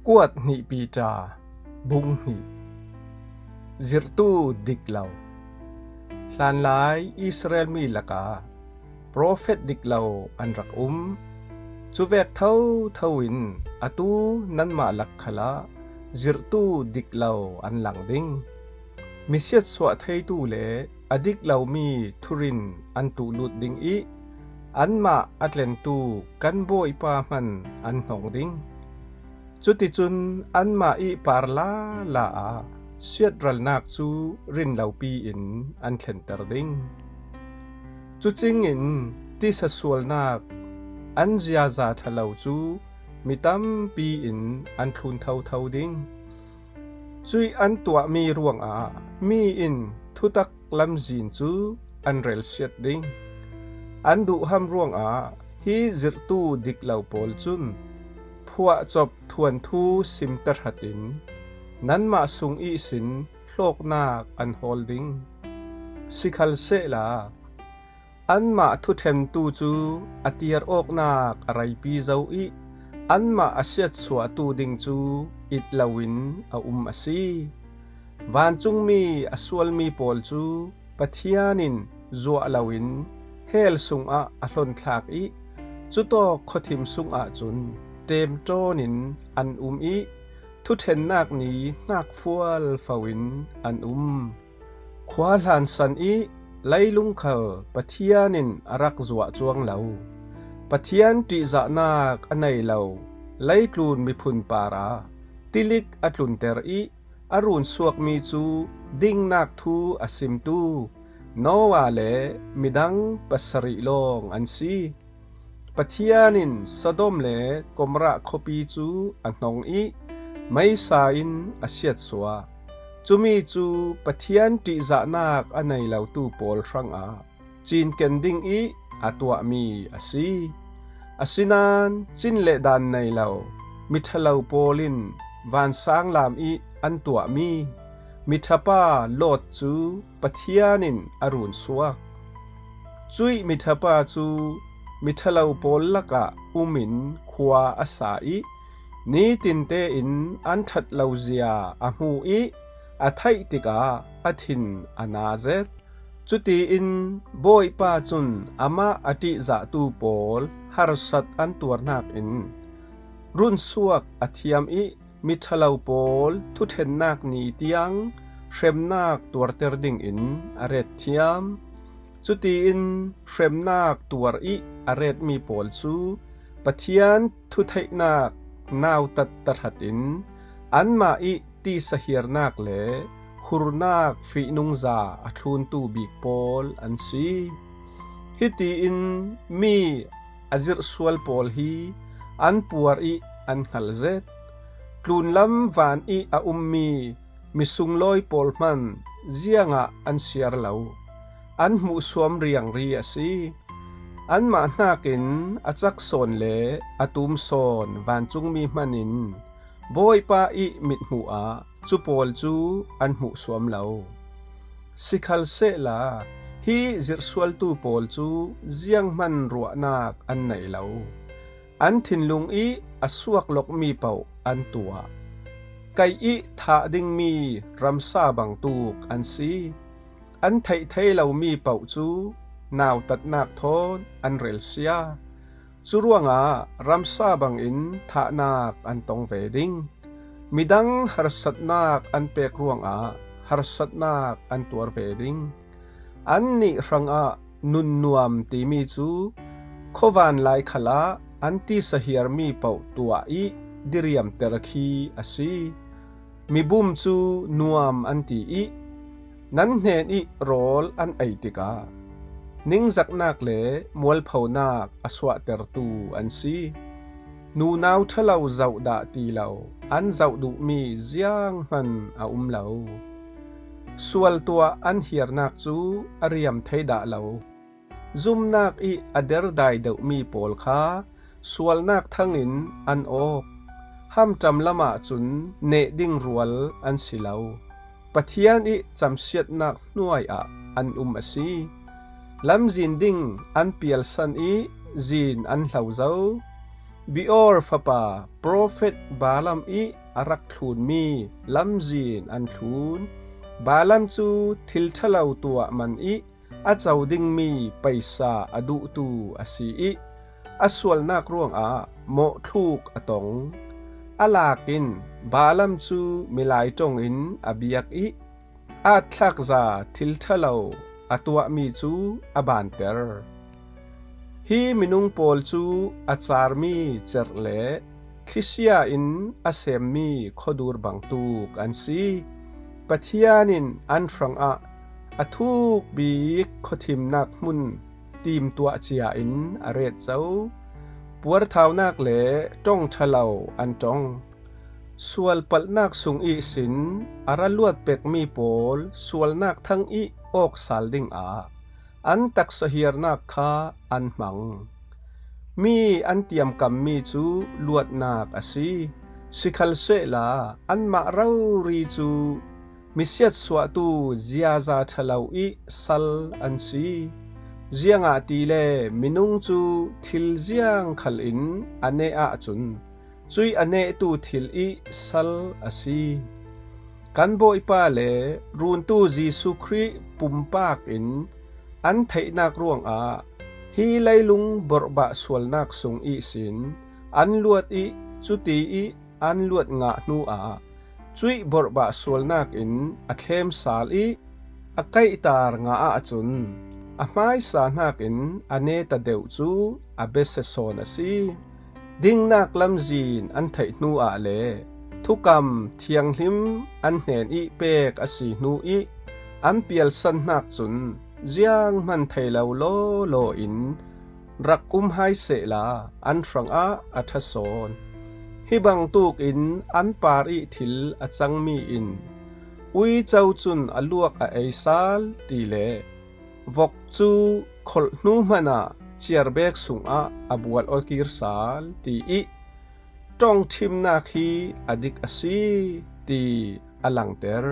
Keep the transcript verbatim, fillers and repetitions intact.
Kuat hnih Peter, bung hnih. Zirhtu dik lo. Hlanlai Israel mi lakah profet dik lo an rak um. Cuvek thotho in atu nanmah lak khalah zirhtu dik lo an lang ding. Mi siatsuah theitu le a dik lomi thurin an tuhlut ding ih, anmah a tlentu kan Bawipa hman an hnong ding. Cuticun anmah ih par lala ah siatralnak cu rinlopi in an thlenter ding. Cucingin tisa sualnak an ziaza ṭha lo cu mi tampi in an thlun thotho ding. Cuih an tuahmi ruangah mi in thutak lamzin cu an relsiat ding. An duhham ruangah hi zirhtu dik lo pawl cun phuahcop thuanthu sim tahratin nanmah sung ihsin hlawknak an hawl ding. Sikhalsehla, anmah thuṭhentu cu a tiar awknak a reipi zo ih, anmah a siatsuahtu ding cu it loin a um a si. Vancungmi a sualmi pawl cu Pathian in zuah loin hell sungah a hlonthlak ih, cutawk khuathim sungah cun ṭemṭawn in an um ih, thuṭhennak ni hngak fualfo in an um. Khua hlansan ih leilung khal Pathian in a rak zuah cuang lo. Pathian ṭihzahnak a nei lo leitlun miphun parah tilik a tlunter ih a runsuakmi cu dingnak thu a simtu Noah le midang pasarih lawng an si. Pathian in Sodom le Gomorrah khuapi cu a hnong ih meisa in a siatsuah. Cumi cu Pathian ṭihzahnak a nei lotu pawl hrangah cinken ding ih a tuahmi a si. Asinain cin le daan nei lo miṭhalo pawl in vansanglam ih an tuahmi miṭhapa Lot cu Pathian in a runsuak. Cuih miṭhapa cu miṭhalo pawl lakah um in khua a sa ih, nitin tein an ṭhat lo zia a hmu ih, a theih tikah a thin a na zet. Cutiin Bawipa cun amah a ṭihzahtu pawl harsat an tuarnak in runsuak a thiam ih, miṭhalo pawl thuṭhennak ni tiang hremnak tuarter dingin a ret thiam. Cutiin hremnak tuar ih a retmi pawl cu Pathian thutheihnak nautat tahratin anmah ih tisahiarnak le hurnak fihnungza a thluntu bik pawl an si. Hitiin mi a zirhsual pawl hi an puar ih an hngal zet. Tlunlam van ih a ummi mi sunglawi pawl hman ziangah an siar lo, an hmuhsuam riangri a si. Anmah hnakin a cak sawn le a tum sawn vancungmi hman in Bawipa ih mithmuh ah cu pawl cu an hmuhsuam lo. Sikhalsehla, hi zirhsualtu pawl cu zianghman ruahnak an nei lo. An thinlung ih a suak lokmi paoh an tuah. Kaih ih thah dingmi ramsa bangtuk an si. An theih thei lomi paoh cu nautatnak thawn an relsia. Curuangah ramsa bangin thahnak an tong ve ding. Midang harsatnak an pek ruangah harsatnak an tuar ve ding. Annih hrangah nunnuam timi cu khuavan lai khalah an tisahiarmi paoh tuah ih diriamter khi a si. Mibum cu nuam an ti ih, nan hnen ih rawl an ei tikah ningzaknak le mualphonak a suahtertu an si. Nunau ṭhalo zohdah ti lo an zoh duhmi zianghman a um lo. Sual tuah an hiarnak cu a riam thei dah lo. Zumnak ih a derdai deuhmi pawl kha sualnak thangin an awk. Hamṭam lamah cun neh ding rual an si lo. Pathian ih camsiatnak hnuai ah an um a si. Lamzin ding an pialsan ih zin an hlo zo. Beor fapa profet Balaam ih a rak thlunmi lamzin an thlun. Balaam cu thil ṭhalo tuah man ih a co dingmi paisa a duhtu a si ih a sualnak ruangah mawhthluk a tong. A lak in Balaam cu milai ṭongin a biak ih aatthlakza thil ṭhalo a tuahmi cu a banter. Hi minung pawl cu a carmi cerh le thlisia in a semmi khuadur bangtuk an si. Pathian in an hrangah a thuk bik khuathimnak hmun timtuah cia in a ret co. Puarthaunak le ṭong ṭhalo an ṭong. Sual palhnak sung ihsin a ra luat pekmi pawl sualnak thang ih awk sal dingah an taksa hiarnak kha an hmang. Mi an tiamkammi cu luatnak a si. Sikhalsehla anmah rori cu misiatsuahtu ziaza ṭhalo ih sal an si. Ziangahtile minung cu thil ziang khal in a neh ahcun cuih a nehtu thil ih sal a si. Kan Bawipa le Runtu Jesuh Khrih pumpak in an theihnak ruangah hi leilung borhbah sualnak sung ihsin an luat ih cuti ih an luat ngah hnuah cuih borhbah sualnak in a thlem sal ih a kaihtar ngah ahcun a hmaisa hnakin a neta deuh cu a besia sawn a si. Dingnak lamzin an theih hnuah le thukam thianghlim an hnen ih pek a si hnu ih an pialsan hnak cun zianghman thei lo lawlaw in rak um hai sehla an hrangah a ṭha sawn. Hi bangtuk in an par ih thil a cangmi in uico cun a luak a ei sal ti le vok cu kholh hnu hmanah ciarbek sungah a bual awkir sal ti ih ṭongṭhimnak hi a dik a si ti a langter.